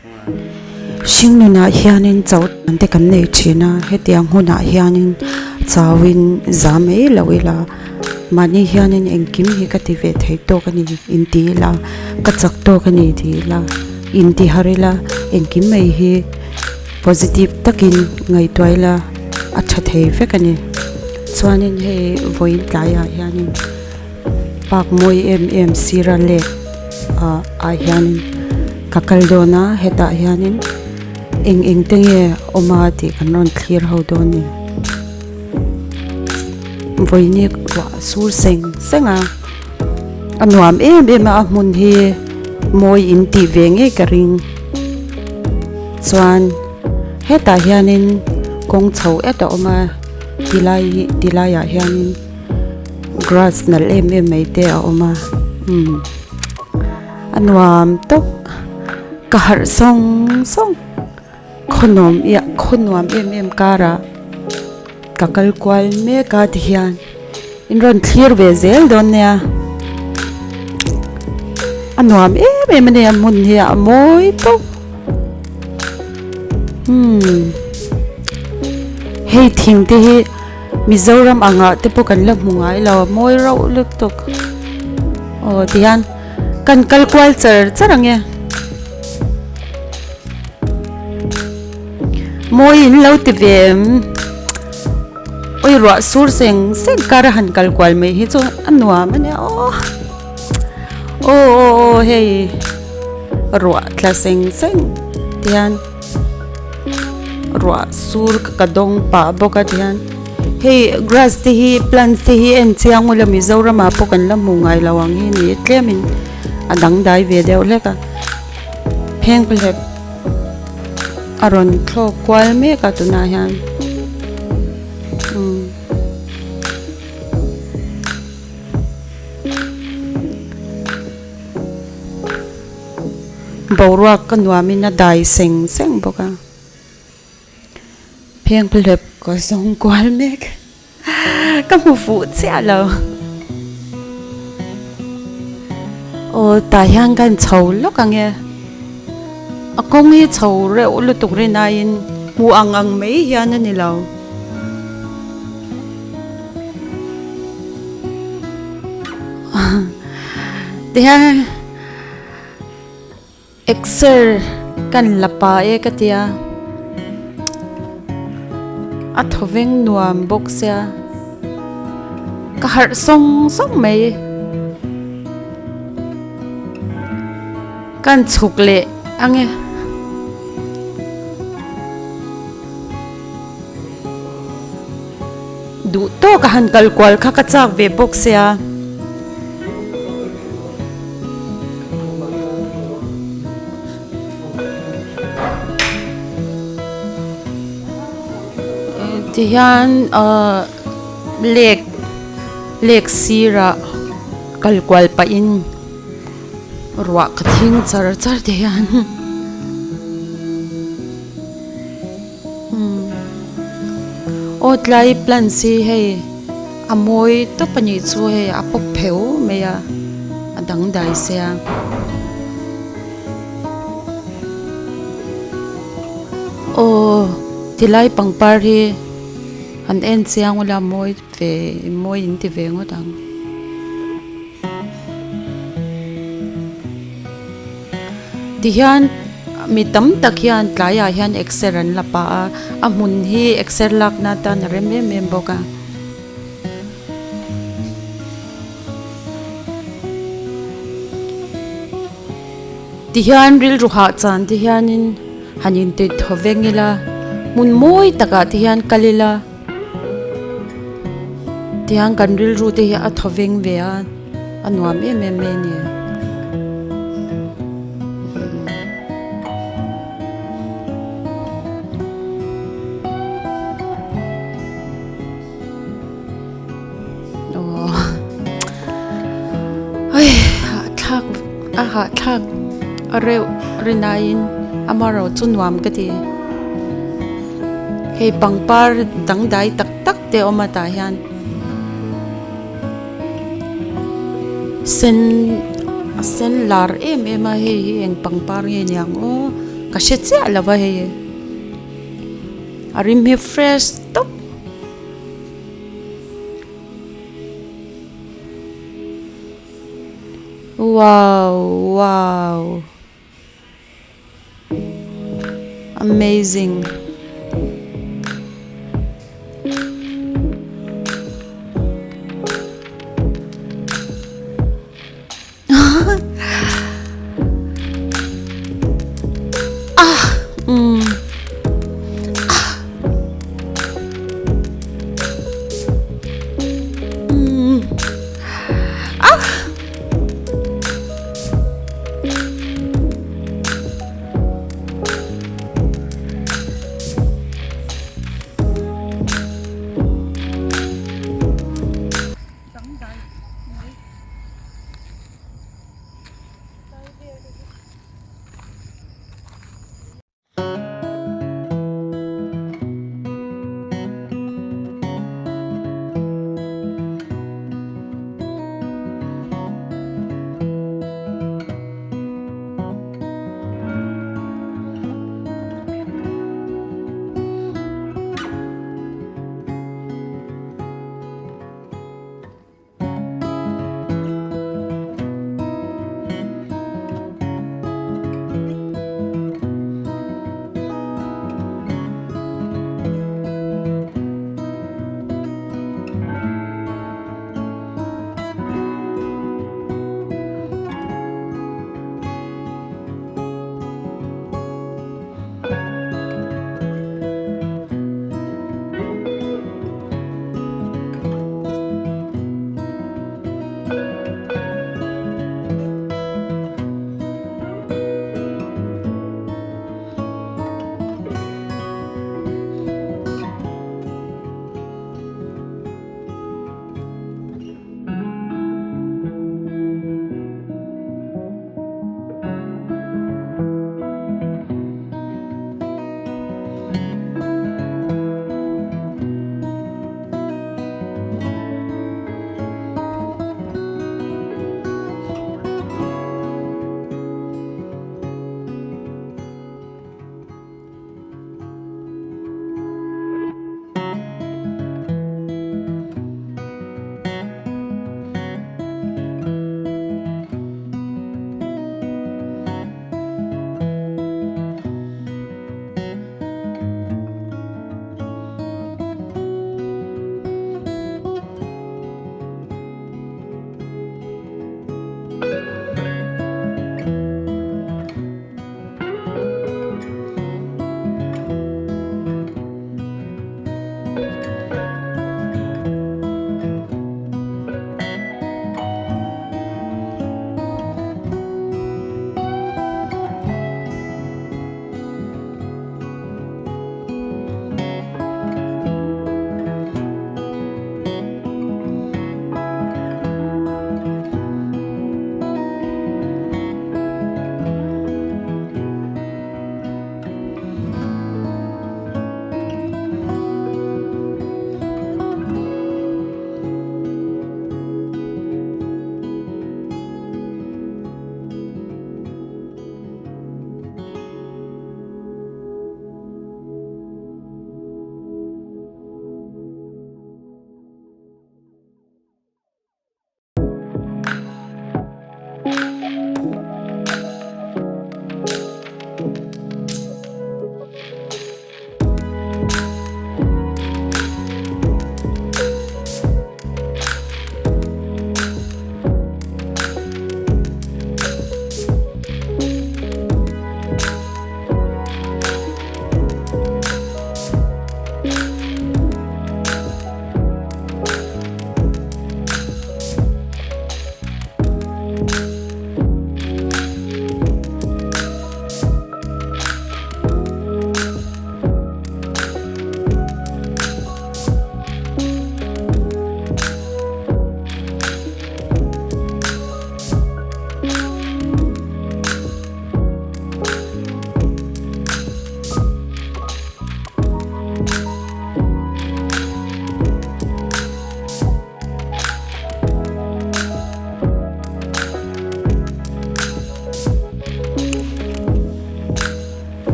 Hringnunah hianin chauh dan te kan nei thin a, hetiang hunah hianin chauhin za mai lo ila, mahni hianin engkim hi ka ti ve thei tawk a ni inti ila, ka chak tawk a ni ti ila, inti har ila engkim mai hi positive takin ngaihtuah ila a tha thei vek a ni. Chuanin hei vawiin tlaiah hianin. Park mawi em em sira lake ah ah hianin ka kal dawn a hetah hianin eng eng te nge awm a tih kan rawn thlir ho dawn a ni vawiini ruah a sur seng seng a a nuam em em a a hmun hi mawi in tih ve ngei ka ring chuan hetah hianin kawng chho et a awm a tilai hi tilai ah hianin. Grass nalh em em mai te a awm a umm a nuam tawp ka harh sawng sawng khaw nuam iah khaw nuam em em karah ka kal kual mek a tihian in rawn thlir ve zel dawn nia a nuam em em a ni a hmun hi a mawi tawp umm hei thing te hi. Mizoram angah te pawh kan la hmu ngai lo a mawi rauh lutuk aw tihian kan kal kual char char ang e mawi in lo ti ve em awi ruah sur seng seng kar a han kal kual mai hi chu a nuam a nia aw aw aw aw hei ruah tla seng seng tihian. Ruah sur ka dawng pah bawk a tihian hei grass te hi plants te hi en chiang ula Mizoram ah pawh kan la hmu ngai lo ang hi ni tlemin a dangdai ve deuh hlek a phengphehlep a rawn thlawk kual mek a tunah hian umm. Boruak ka nuamin a dai seng seng bawk a, phengphehlep ka zawng kual mek ka hmu fuh chiah lo. Aw tah hian ka inchho lawk ang e, a kawng hi chho reuh lutuk rin aiin hmuh ang ang mai hian a ni lo. Tihian. Exer kan la pa e ka tia a thawveng nuam bawk sia ka harh sawng sawng mai kan chhuk leh ang e. Duh tawk a han kal kual kha ka chak ve bawk sia. Tihian ahh lake lake sirah kal kual pahin ruah ka thing char char te hian. Aw tlai plants hi hei a mawi tawp a nih chu hei a pawp pheu mai a a dangdai sia. Aw tilai pangpar hi han en chiang ula mawi ve mawi in ti ve ngawt ang. Tihian mi tam tak hian tlaiah hian exer an la pah a a hmun hi exer lakna atan a rem em em bawk a. Tihian rilru hah chan te hianin han intih thaw veng ila hmun mawi takah te hian kal ila. Tiang kan rilru te hi a thaw veng ve a a nuam em em mai a ni. Aw hei hahthlak a hahthlak a reuh rinaiin amaherawh chu nuam ka ti. Hei pangpar dangdai tak tak te a awm a tah hian sen a sen lar em em a hei hi eng pangpar nge niang aw. Ka hre chiah lo va hei. A rim hi fresh tawp. Wow wow. Amazing. Ah umm ah umm ah.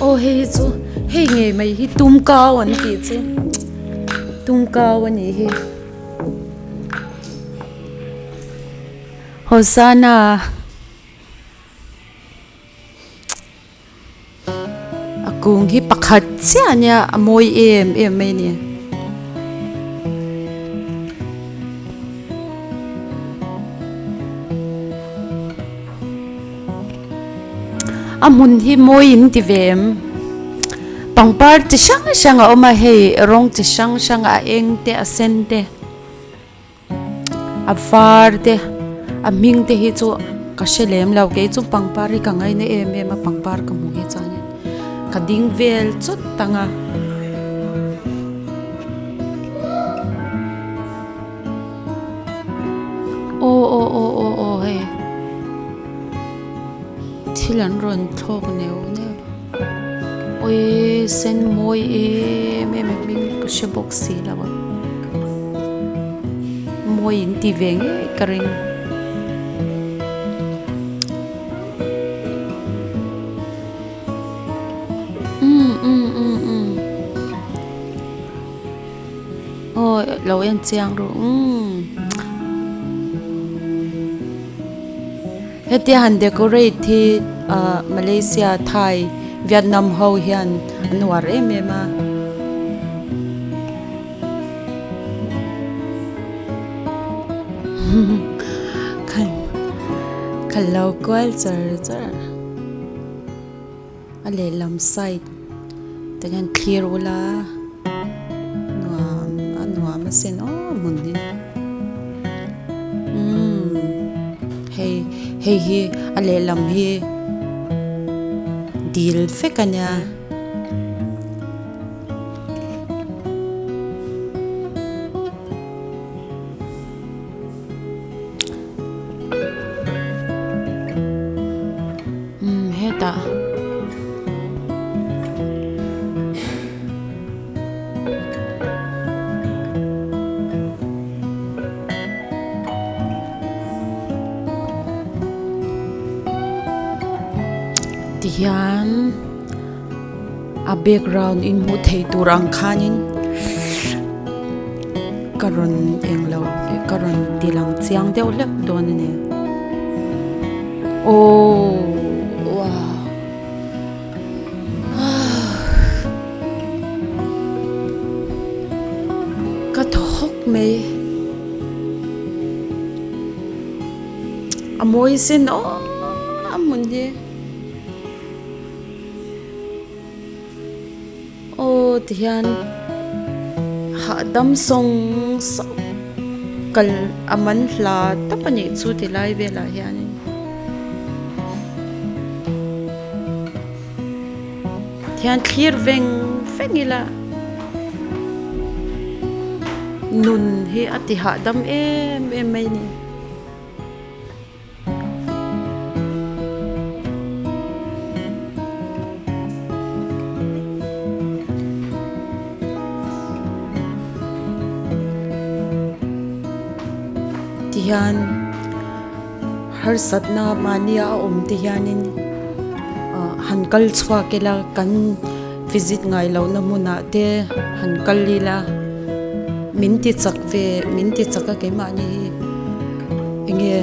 Aw hei hi chu hei ngei mai hi tumkau an tih chu tumkau a nih hi. Hosana. A kung hi pakhat chiah a nia a mawi em em mai a ni. A hmun hi mawi in ti ve em pangpar chi hrang hrang a awm a hei rawng chi hrang hrang a eng te a sen te. A var te a hming te hi chu ka hre lem lo kei chu pangpar hi ka ngaina em em a pangpar ka hmuh hi chuanin ka ding vel chawt ang a. Aw aw aw aw aw hei thil an rawn thlawk neuh neuh awi sen mawi em em a hming ka hre bawk si lo a mawi in ti ve ngei ka ring. Umm umm umm umm aw lo en chiang rawh umm. Hetia han decorate hi ah Malaysia Thai Vietnam ho hian an uar em em a. Kha lo kual char char a lehlam side te hian thlir ula nuam a nuam asin aw hmun hi umm hei hei hi a lehlam hi dil vek a nia. Umm hetah tihian a background in hmuh theih tur ang khanin ka rawn englo ka rawn ti lang chiang deuh hlek dawn a ni aww wow ka thaw hawk mai a mawi sin aw a hmun hi. Aw tihian hahdam sawng sawng kal a man hla tawp a nih chu ti lai velah hianin tihian thlir veng veng ila nun hi a ti hahdam em em mai a ni. Tihian harsatna mahnia a awm te hianin ah han kal chhuak ila kan visit ngai lohna hmunah te han kal ila min ti chak ve min ti chak a keimahni hi. Enge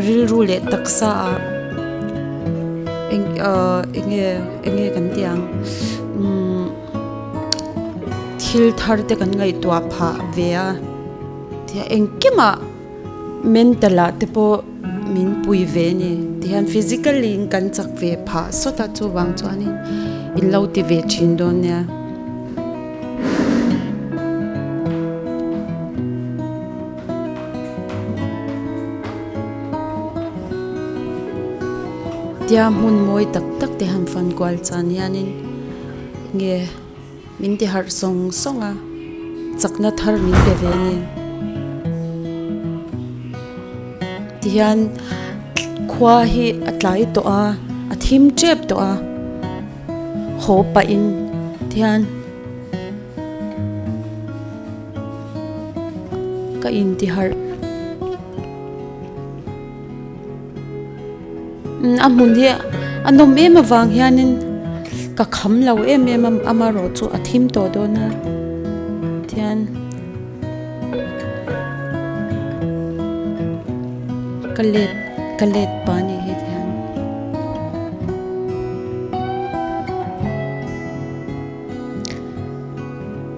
rilru leh taksa ah eng ahh enge enge kan tih ang umm thil thar te kan ngaihtuah phah ve a engkimah mental ah te pawh min pui ve a ni tihian physically in kan chak ve phah sawt a chuvang chuanin in lo ti ve thin dawn nia. Tia hmun mawi tak tak te han fan kual chan hianin nge min ti harh sawng sawng a chakna thar min pe ve a ni tihian khua hi a tlai tawh a a thim tep tawh a haw pahin tihian. Ka inti harh. A hmun hi a nawm em avang hianin. Ka kham lo em em a amarawh chu a thim tawh dawn a tihian ka let ka let pah a nih hi tihian.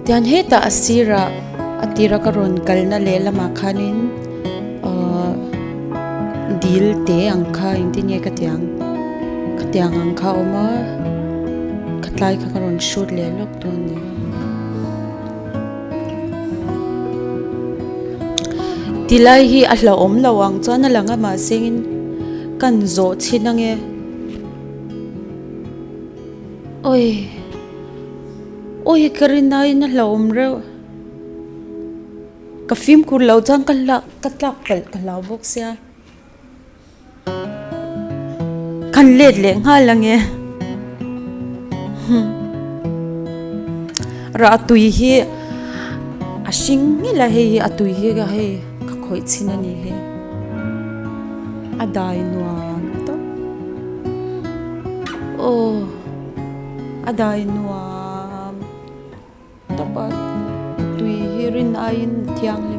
Tihian hetah a sirah a tira ka rawn kalna lehlamah khanin ahh dil te ang kha engtin nge ka tih ang khatiang ang kha a awm a khatlai kha ka rawn shoot leh lawk dawn a ni. Tilai hi a hlauhawm lo ang chuan a lang a mahse in kan zawh chhin ange. Awi awi ka rin aiin a hlauhawm reuh ka fimkhur loh chuan ka hlak ka tlak palh ka hlau bawk sia kan let leh nghal ange rah tui hi a hring ngil a hei hi a tui hi hei ka khawih chhin a ni hei a dai nuam tawp. Aw a dai nuam tawp a tui hi rin aiin a thianghlim.